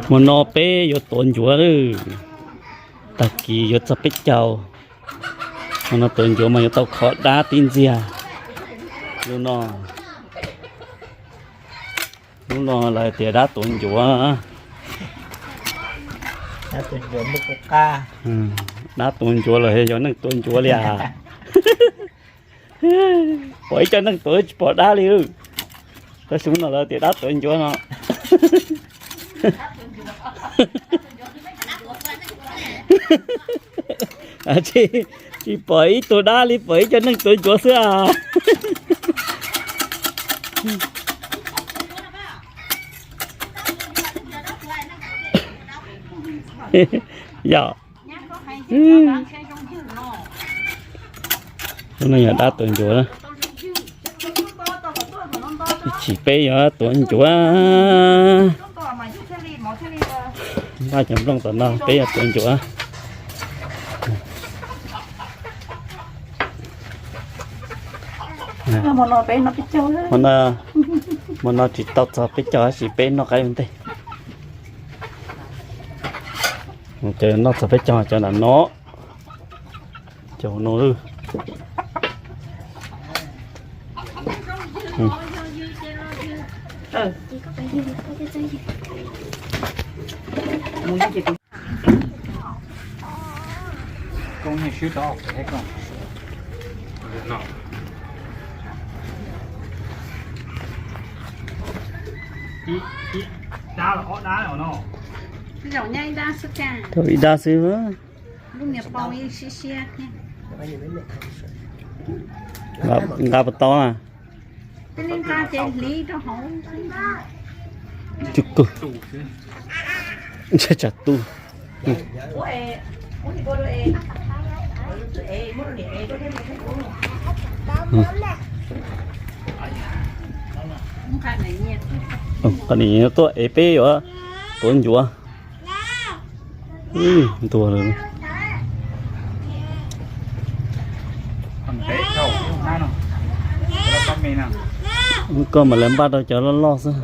Hmo no peb yuav tuav ncuav lawm. Tag kis yuav txog peb caug. Hmo no tuav ncuav mas yuav tau kho dab tib ntxiag. Lub no, lub no lawv tias dab tuav ncuav. Dab tuav ncuav los yog neeg tuav ncuav li as. Pom ib co neeg tuav tsis pom dab li. Tab sis no lawv tias dab tuav ncuav no. Tsis pom ib tug dab li, pom ib co neeg tuav ncuav xwb as. Yog. Lub no yog dab tuav ncuav. Ib chim peb yuav tuav ncuav. Npaj cov nplooj tom no peb yuav tuav ncuav. Hmo no tsis tau txog peb caug tab sis peb noj qaib ua ntej. Cov noj txog peb caug cov nram no. Cov no. Ib dab xwb. Nqa puas tau na? Cov kawg. Ntshe tsam tu. Qhov nim tuaj ev peb yuav tuav ncuav. Ntuag lawm. Koj mam li npaj rau cov loj loj xwb.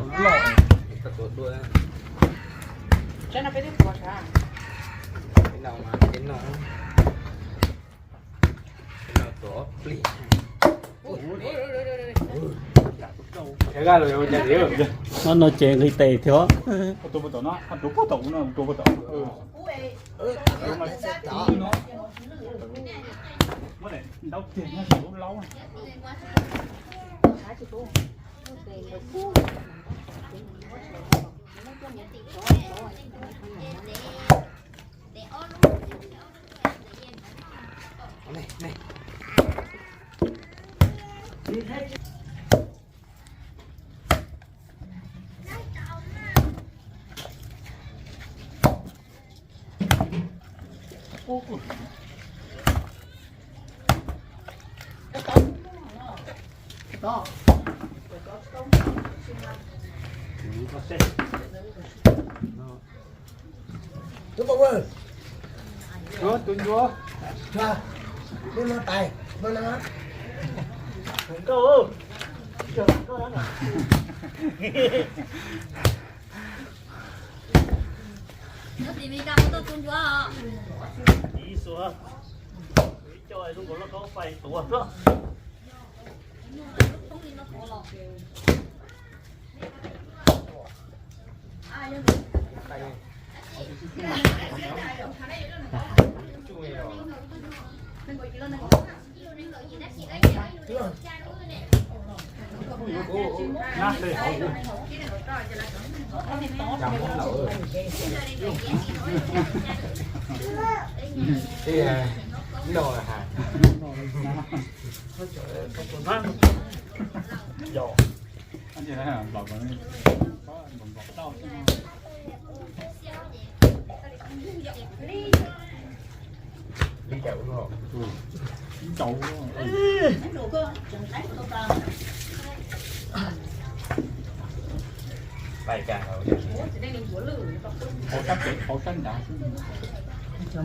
Hmo no ces nqis tes thiab. Cov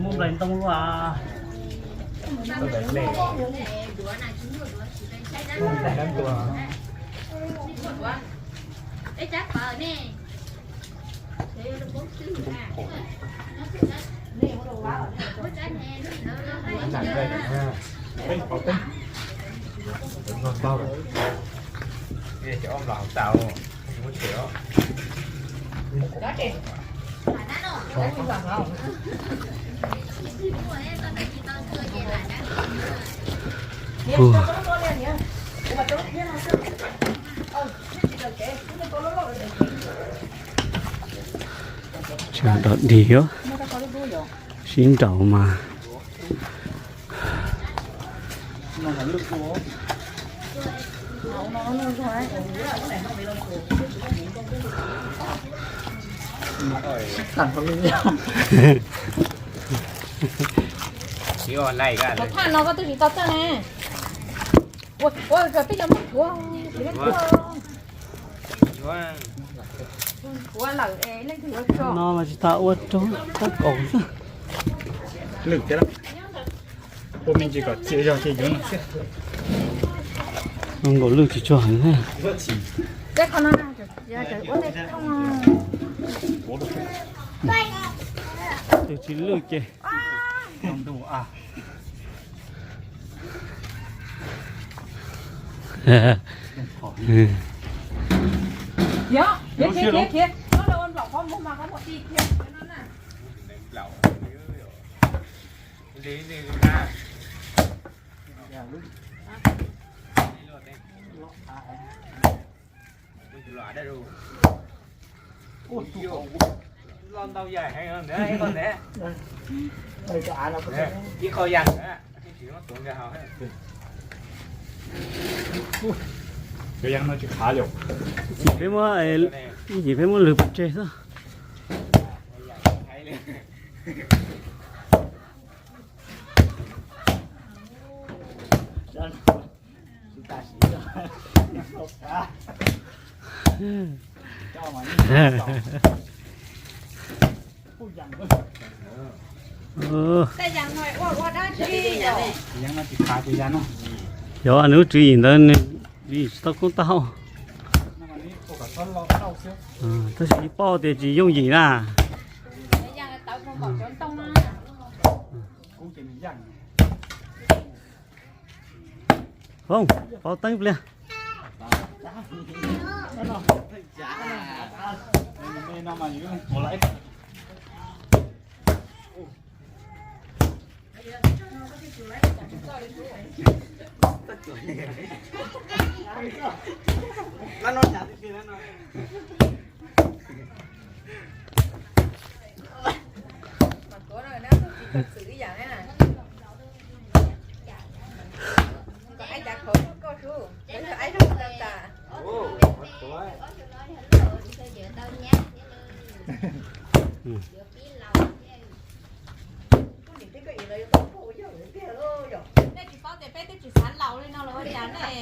muaj nplaim ntoo luaj. Tshav dog dig os, sib nraus mas. Cov thaj no koj twb tsis tau txawj ne. Ua, ua, peb cov muab tshuav, tsis muab tshuav. Tshuav lawm es leej twg yuav tso? No mas tsis tas ua rau tab kaum xwb. Lwj thiab, ua me ntsis kom txias zog ces yuav no xwb. Zoo nkaus lwj tsis tsuag heev thiab. Tej qhov no na, ua tej thooj. Tus tsis lwj ces. Khiav, khiav, khiav, khiav. Ib qho yas, ib qho yas no tsis khav li. Peb muab, ib chim peb muab lwg pov tseg xwb. Ua, ua dab tsi? Yog nws lub tswv yim ntawd nws tsis tau koob tau. Tab sis yeej paub tias tsis yooj yim na. Hoob, pauv teeb pliag. Nej tsis paub tias peb twb tsis xav laus li no los ua cas nej,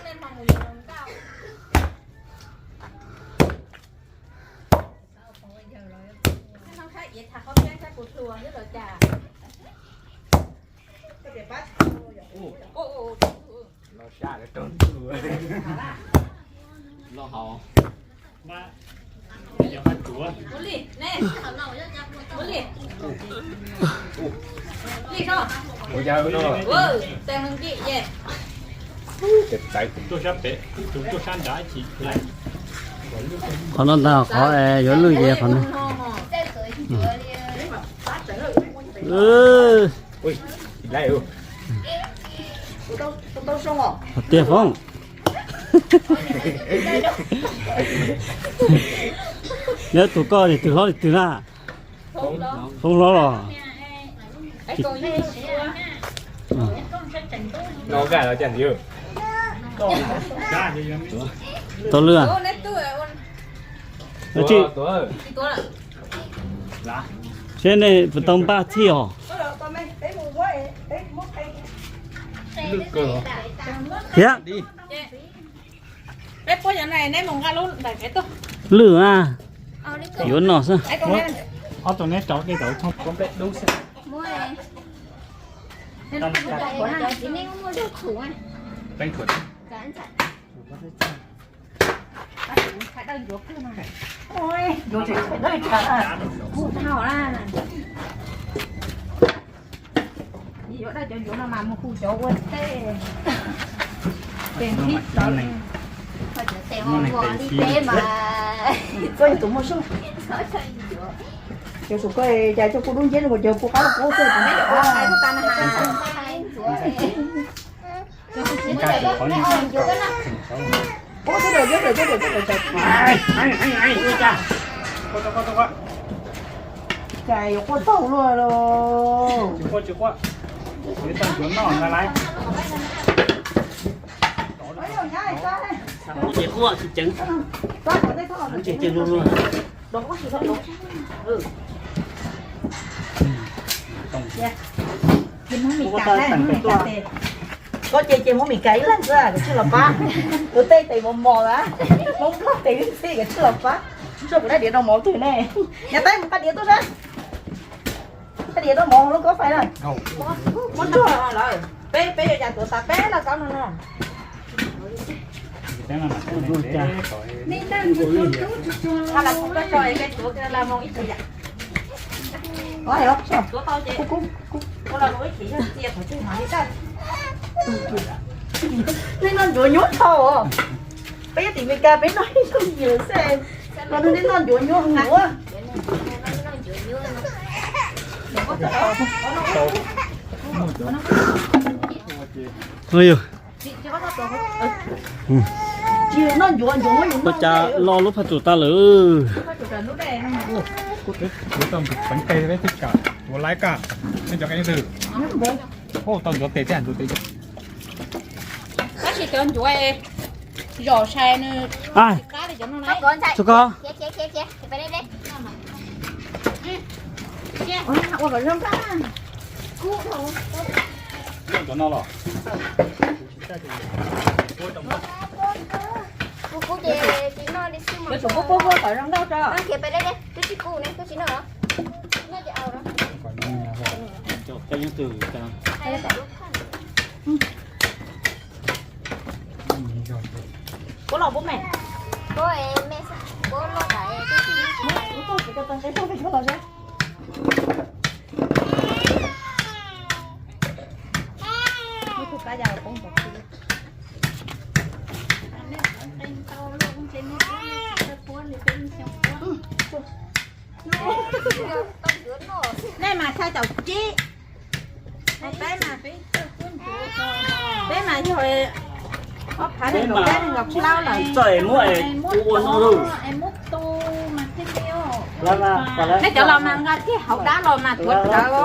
nej mus mus yos nkauj. Hnub saib iav tshaj qhov peb saib kuv tuag nyob los cas. Los sab lawv rau ntuj. Los haus. Ua cas no. Tes txawv tus tuaj sab pem tus tuaj sab nrad tsis lais. Qhov no ntag qhov yuav lwj ces qhov no. Tiag Foob. Nyob tus koj li twg hlob li twg na? Foob hlob los? Tau lwj. Seb nej puas tau npaj txhij os? Thiab. Lwj na, yuav noj xwb. Ua dawj ncuav kawg no. Ua dawj ncuav kawg no. Kuj dhau na. Yuav dawj cov ncuav no mas mus hu cov ua teb. Tes nqhis tawv. Tes ua li teb mas. Koj yog tus muaj zog. Yuav tsum koj cas coj kuv dub nciab no kuv cov kuv qab los qub xwb. Qub xwb, cas yuav quaj taug luaj los. Ces quaj tsis ceev, ceev ceev luag luag. Koj ces ces Hmoob Mes Kas ib leeg xwb, koj tsij los pab. Tus tej tes mos mos a, Hmoob Nplog tes ib txhij, koj tsij los pab. Tso kuv daim diav rau mov twg ne. Nyab Taib mus nqa diav tuaj na. Nqa diav rau mov lub kob fais na. Muab tsuag lawm. Peb peb yuav cas tuav tas peb lauj kaub no no. Nej noj ncuav nyuaj dhau os. Peb nyob tim Mes Kas peb noj ib tug yws xwb, no nej noj ncuav nyuaj heev. Ua cas lo lub phaj tsum tas lawm. Tab sis cov ncuav zom sai nws tsis qab li cov no na. Ua kom zoo nkauj na. Kuv kuv ces tsis noj li xwb mas. Yuav tsum kuv puab puab kom zoo nkauj tso. Twb tsis kuj ne, twb tsis noj los? Noj ces au. Puab los puab me. Puab me, puab loj tas. Nej mas txhais tau tib, peb mas, peb mas yog ob phav nees nkaum peb nees nkaum plaub lawm. Txoj es muab es ua ua no lauj. Nej cov los mas nqa kiag hauv dab los mas tuav rawv.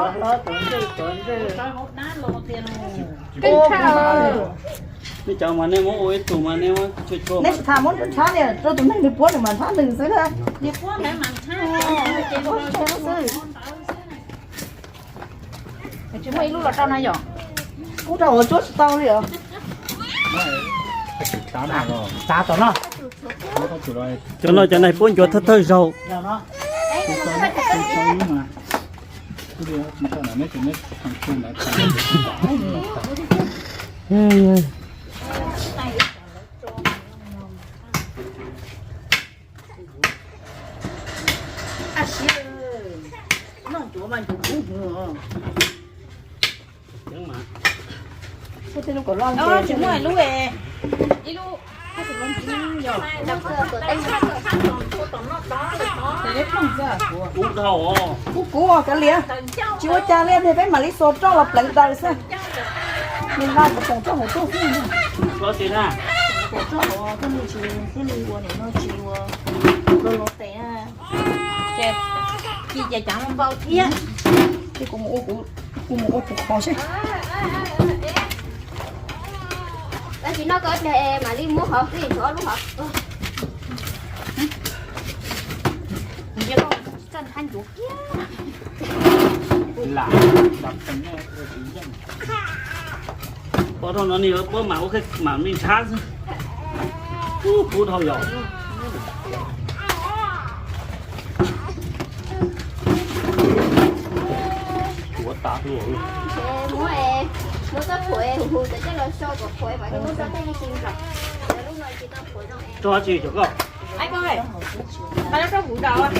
Keej tshaj. Nej cov mas nej muab ua ib tug mas nej muab tshua tshua. Nej tsis tham muab ntshab li, rau tus neeg nws puab nws mas ntshab nws xwb na. Tsis muaj ib lub los rau no yom. Kuv rau hauv tsuab tsis tau li os. Txav tom no. Cov no cov neeg puab ncuav thawj thawj zaug. Tsis muaj lub, ib lub. Kub dhau. Kub kub kav liam, tsis ua cas li, peb mam li xuas roj los pleev daws xwb. Nws nqa kuv foom roj hauv tuaj xwb. Foom roj hauv tuaj, nws tsis thiaj li ua nim no tsis ua lo lo tes. Ces ci ces cav npau thiab. Ces kuv mus ua kuv, kuv mus ua kuv qhov seb. Tab sis noj koj pliag mam li muab hov twb tshuav ob lub hov. Txoj nthab ncuav kiag. Pov dhau no ni puab mam ua mam me ntshab xwb. Kub dhau yom. Muab, muab koj phuam hu cov coj los so kom phuam mas muab so tej li tsis nrog. Rog tsis cov koj. Ai koj, tao rau kuv daus.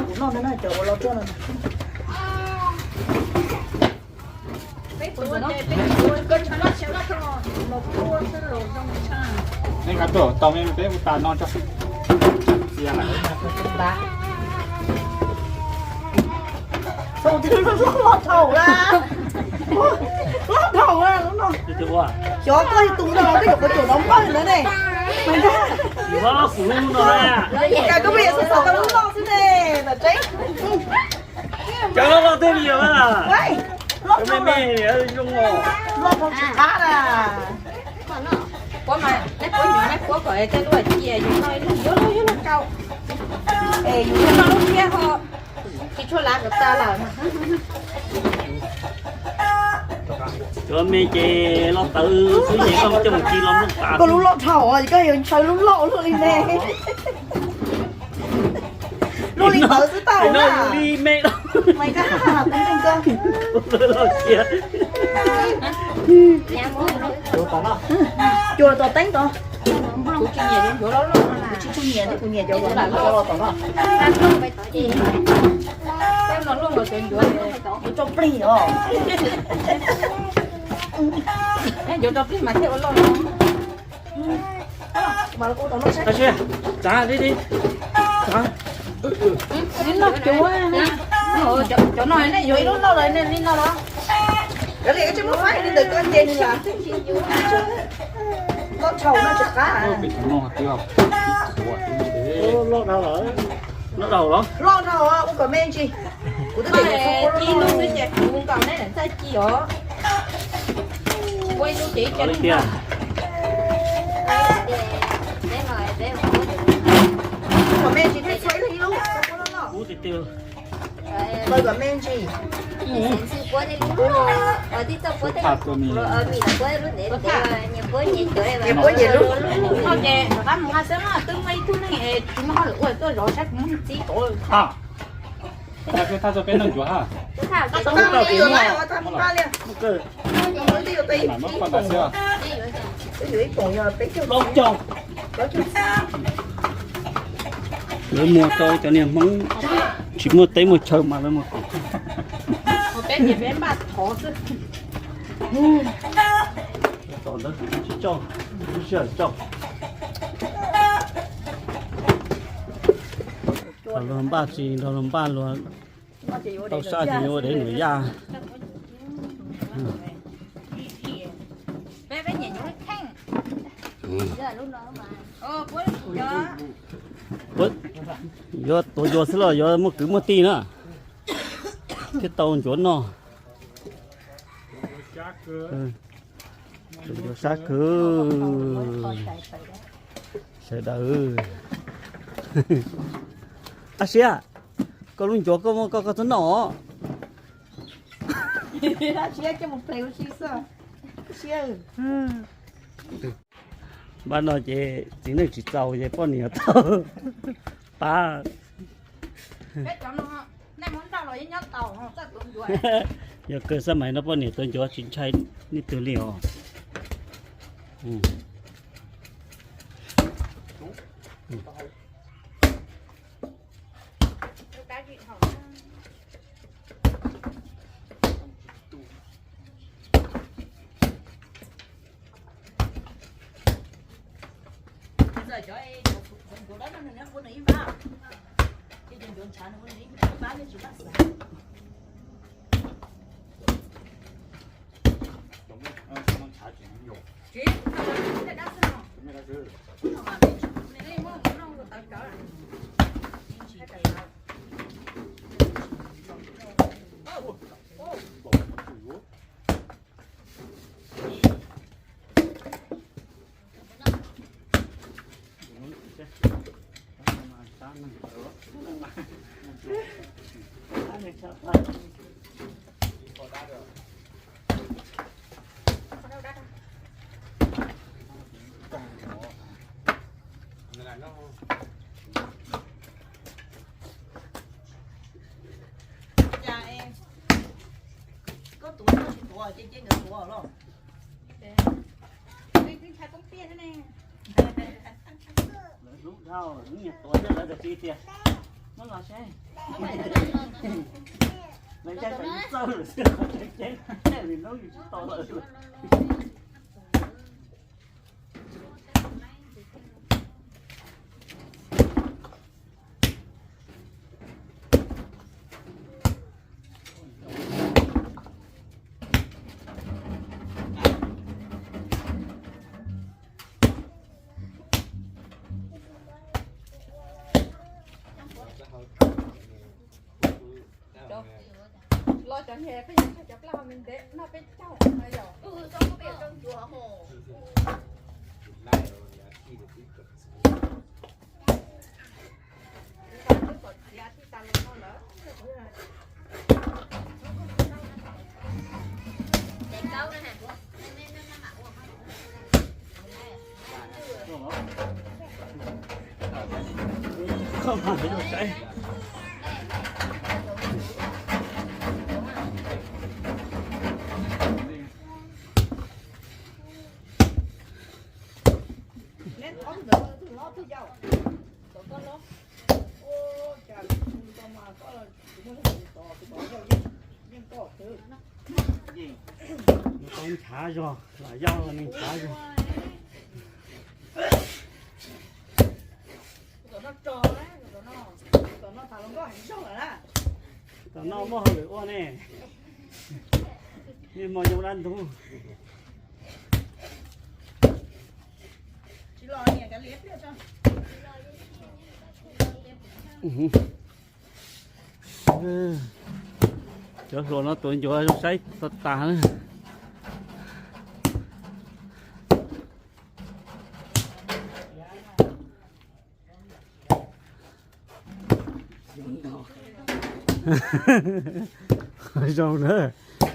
Kuv noj no cov ua los rau no. Neb nqa tuaj tau me peb ua tas no tso. Loj dhau la, loj dhau la lub no. Xyov koj tus no los koj yuav qhuav caum nov npawg ntawd ne. Koj pheej xav xav tau lub loj xwb ne, Nam Tseeb. Cov loj loj tej li os. Loj me me zoo os. Loj dhau tsis qab na. Puab mas, neb puab nyuam neb puab kom tej lub cia yus noj ib lub, yuav lub, yuav lub rau. Es yus noj lub thiab ho tsis tshua lav kom tas lawm. Cov me ces los tawv xwb ces koj coj mus ci los nplooj tas. Koj lub loj dhau os, koj yuav ntshaw lub loj luaj li ne. Luaj li ntawd xwb tau na. Li me. Cua tom teeb tod. Kuv tsis nyiam cov loj loj, kuv tsis tshua nyiam, kuv nyiam cov loj loj. Yuav rau plig os. Yuav rau plig mas thiaj ua loj no. Tsav li, tsav. Cov no nej yuav ib lub loj lawm nej li no los. Kav liam, koj tsis muab faib li ntawm koj ces nws lam loj dhau no tsis qab. Loj dhau los? Loj dhau ua kom me ntsis. Kuv twb tias ib lub xwb ces kuv nkaus neb txaj ci os. Ua ib lub ces ib co li tiag. Kom me ntsis, twb txhua ib lub ib lub. Ua kom me ntsis. Niam puab nyias lub. Ces rov qab mus nqa xwb na, twb muaj ib tug neeg es tsis muaj hauj lwm ua tuaj zov saib kuv muab txib tod. Thaj txog peb noj ncuav ha. Lawv muag rau cov niag Hmoob tsis muaj teb muaj chaw mas lawv muag. Tom ntawd tsis tso, tsis sij hawm tso. Luag npaj tsis nrog luag npaj, luag tau sab ces yuav ua dev num yaj. Yuav tuav ncuav xwb los yuav muaj kwv muaj tij na, thiaj tau ncuav noj. Ncuav sab kawg. Sawv daws. Ab siab, koj lub ncuav koj muaj koj koj txhob noj os. Npaj no ces txiv neej tsis txaus ces poj niam tau pab. Yog kawg xab mais no poj niam tuav ncuav tsis ntshai leej twg li os. Koj tuav tsis tuav ces cia nkawd tuav los. Twb ntshai poob tiag thiab ne. Lub niag tuav thiab lawv tsis tias, muab los seb. Lawv caij tau ib txawj lawm xwb, qhov tseem ceeb caij li hnub yus tsis tau lawm. Los cov niag peb yuav tsum cov plaub me ntev noj peb caug na yom. Nws tau nchav zog, lam yau los nws nchav zog. Tom no muaj hauj lwm ua ne. Niaj hmo yoo dab ntub. Cov hluas no tuav ncuav zoo saib tag tag na. Zoo na,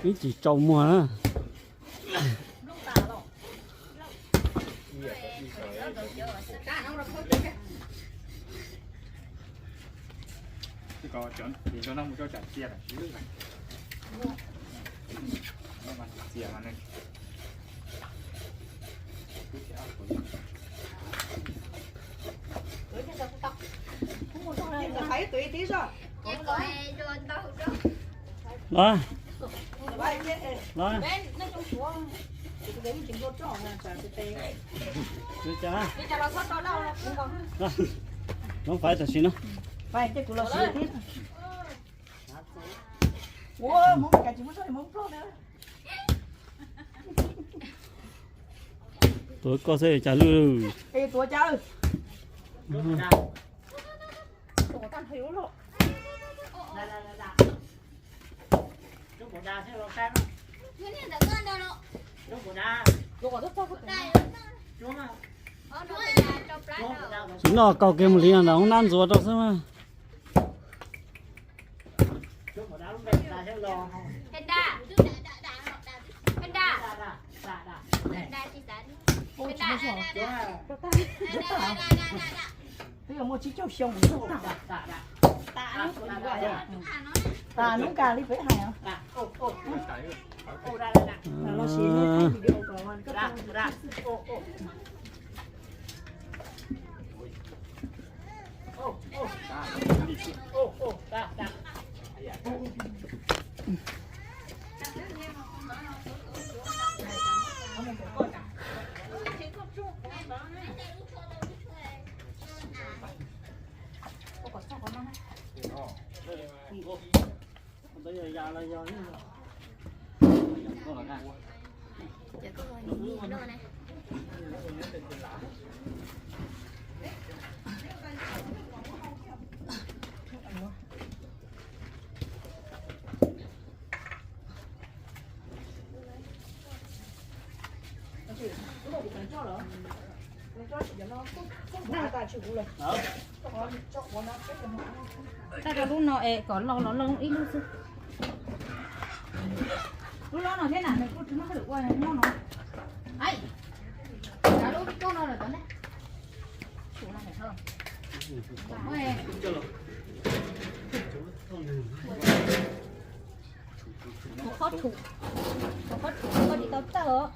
ib tsis tsaus muag na. Los, los. Zoo fais tam sim no. Tuav koj xwb cas lwj. Tsis noj, kaug kiag mus li no ntawm hoob nab ntxuav rau xwb mas. Twb yuav muaj tsib caug xyoo tas, tas hnub kas li peb hais os. Los sis video kom Tag rau lub no es kom los los loj ib lub xwb. Lub lob no thiab na nws kuj tsis muaj hauj lwm ua nyob no. Ai, lub coj no lawm tod ne. Tus qhob thum, tus qhob thum koj tsis tau tawj os.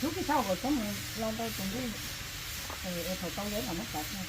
Lub kib sab kom txhob mus lo ntau tus ntuj, es thaum tau yog mam muab kav tag.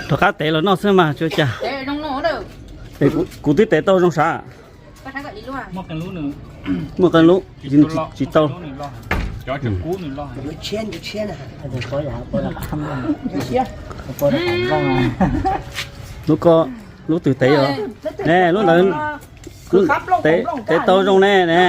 Rov qab tev los noj xwb mas tsis ua cas. Es kuv twb tev tau zoo sav. Muaj qee lub tsis tau. Lub ko, lub twg tev os? Ne, lub ntawd tev tau zoo ne ne.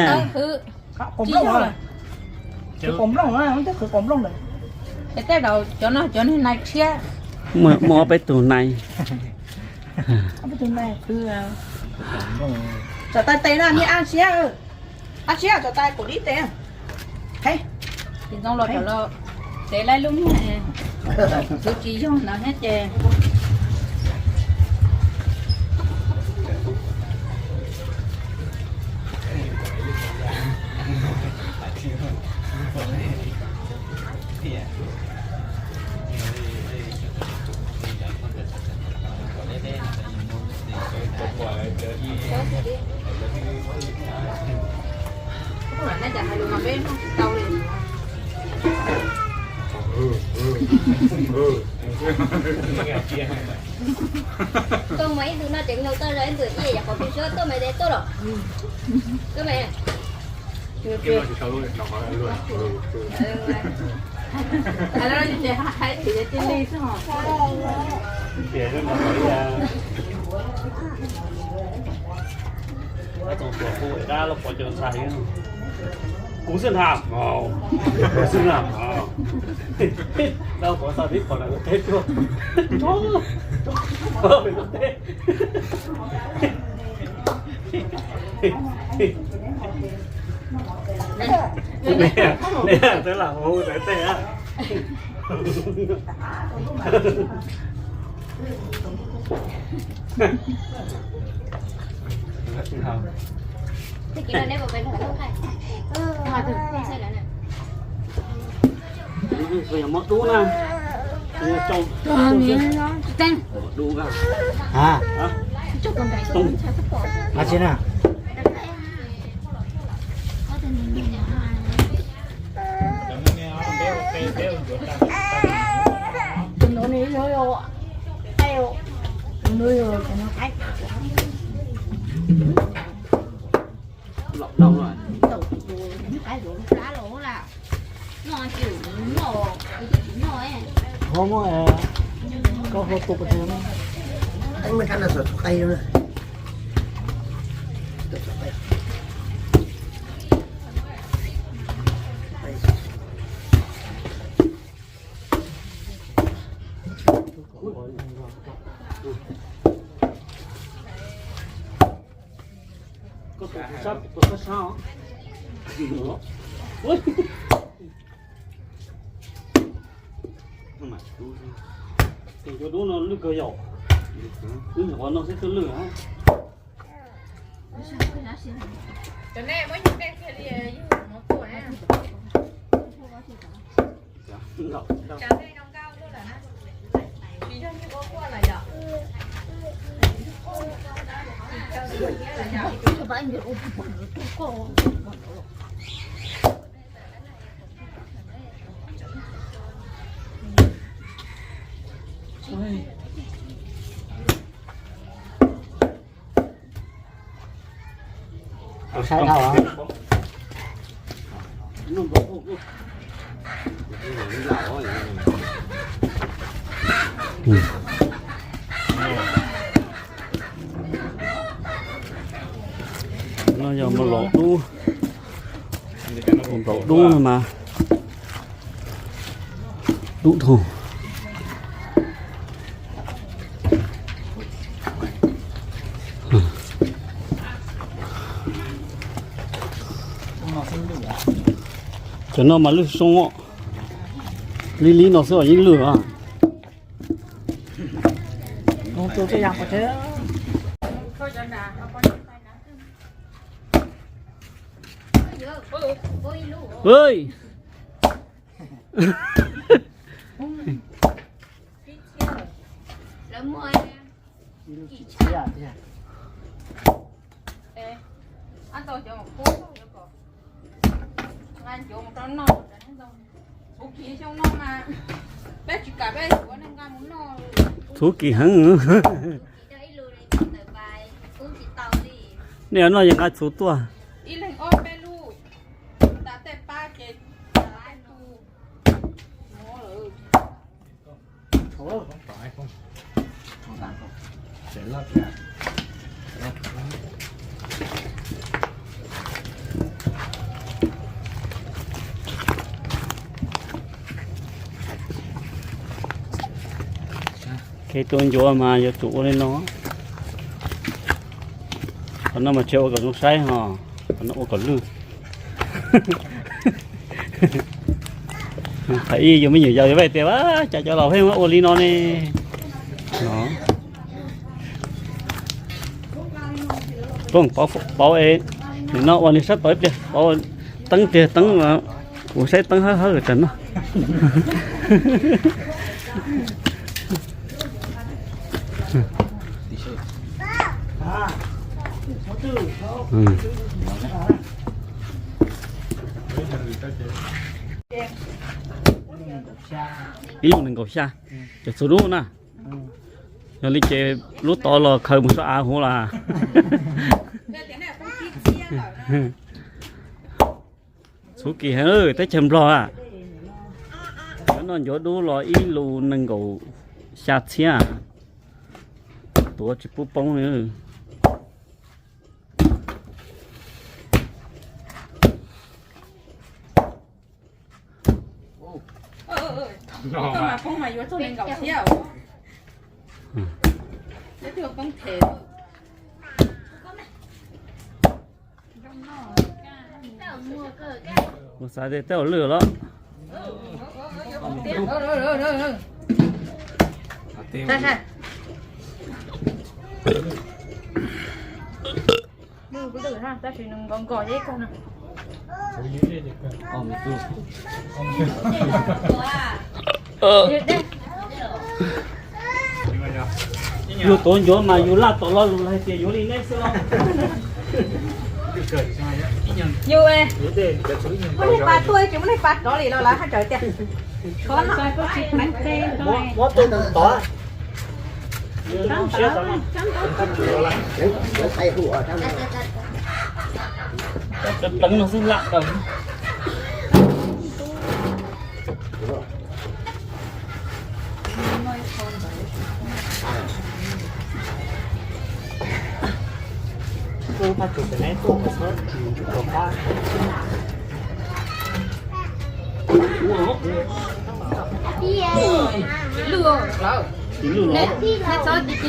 Muaj ob peb tug nai. Tsom tais tes no, niag a siab, a siab tsom tais kuv dib tes. Tsis ntxoov los, los tev laib lub niag, kuv tsis yog no thiab ces. Koj muaj ib tug no ces nkaug toj zog ib tug, ib yam qhov peb suab tuaj mas de tuaj los. Tuaj mas. Kuv xwb ntag, kuv xwb ntag. Dab pov xa tib qho na, teb tuaj. Teb. Nej twb lam hu ntawd tej. Mov dub na. Mov dub na. Hab tsi na. Ho muab koj hlo tua pov tseg. Koj tus sab, tus sab sab os. Tus cov dub no lwj kawg yom. Wb nyuam qhuav no xwb twb lwj hab. Saib dhau. No yog mov laus dub, mov laus dub no mas dub dhau. Cov no mas lwj soo, li li no xwb os yeej lwj os. Txhuv kim heev. Nej noj yeej nqa txhuv tuaj. Kev tua ncuav mas yuav tsum ua li no. Qhov no mas tsis ua kom zoo saib ho, qhov no ua kom lwj. Thaum ib yus me nyuam yaus yus vaj tias, cas cov laus pheej muab ua li no ne. Tuaj pauv, pauv es nim no ua nws sab tod ib pliag, pauv teeb tiag teeb, kuv saib teeb hawb hawb tas no. Ib lus nees nkaum xya, cov txhuv dub na. Yog li ces lub tod los khaws mus sab av huv las. Txhuv kim heev teb chaws Nplog a. Cov no ncuav dub los ib lus nees nkaum xya txhiab, tuav tsis pub poob li. Koj mas poob mas yuav txog nees nkaum txhiab. Peb twb poob them. Kuv xav tias tej zaum lwj los. Yus tuav ncuav mas yus laj tom lo lus hais tias yuav li neb xwb los. Yus, muab nej pa tuaj tsis muab nej pa rov li los lawv haj tseem tias tshuav no. Muab tuaj tod. Cov teev no xwb lam daws. Lwj, nej txhob cia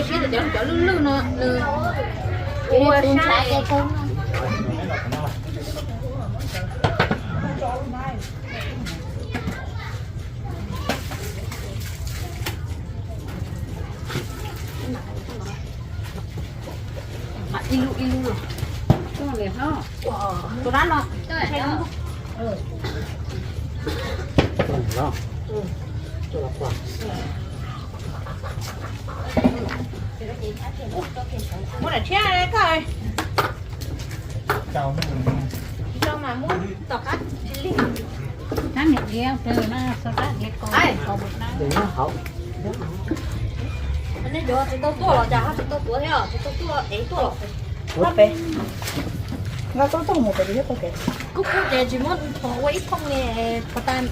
siab tias cov lwj lwj no nws ua sab. Ib lub ib lub los. Tus dab no. Muab daim tshiab koj. Tsis tau mas muab tom qab tsis lig. Nej yuav tsis tau tuaj los cas ho tsis tau tuav thiab, tsis tau tuaj ev tuaj los. Nqa pem, nqa tau tau mus pem, kuv kuj ces tsis muab ua ib thooj li, puas tas.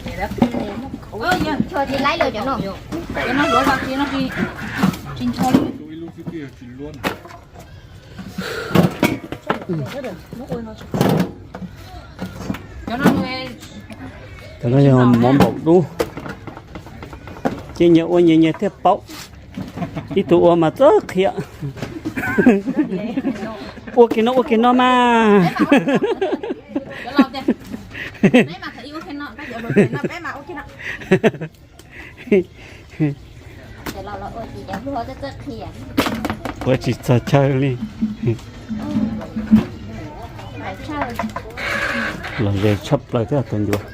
Tsis laib lawm cov no. Cov no yuav tsis no, tsis ncho li. Cov no yog mov npaum dub, ces nyias ua nyias nyias thiaj paub. Ib tug ua mas txawj qhia. Ua kiag no, ua kiag no mas. Ua tsis txog chaw li. Los ze tshaj plaws thiab tus ncuav.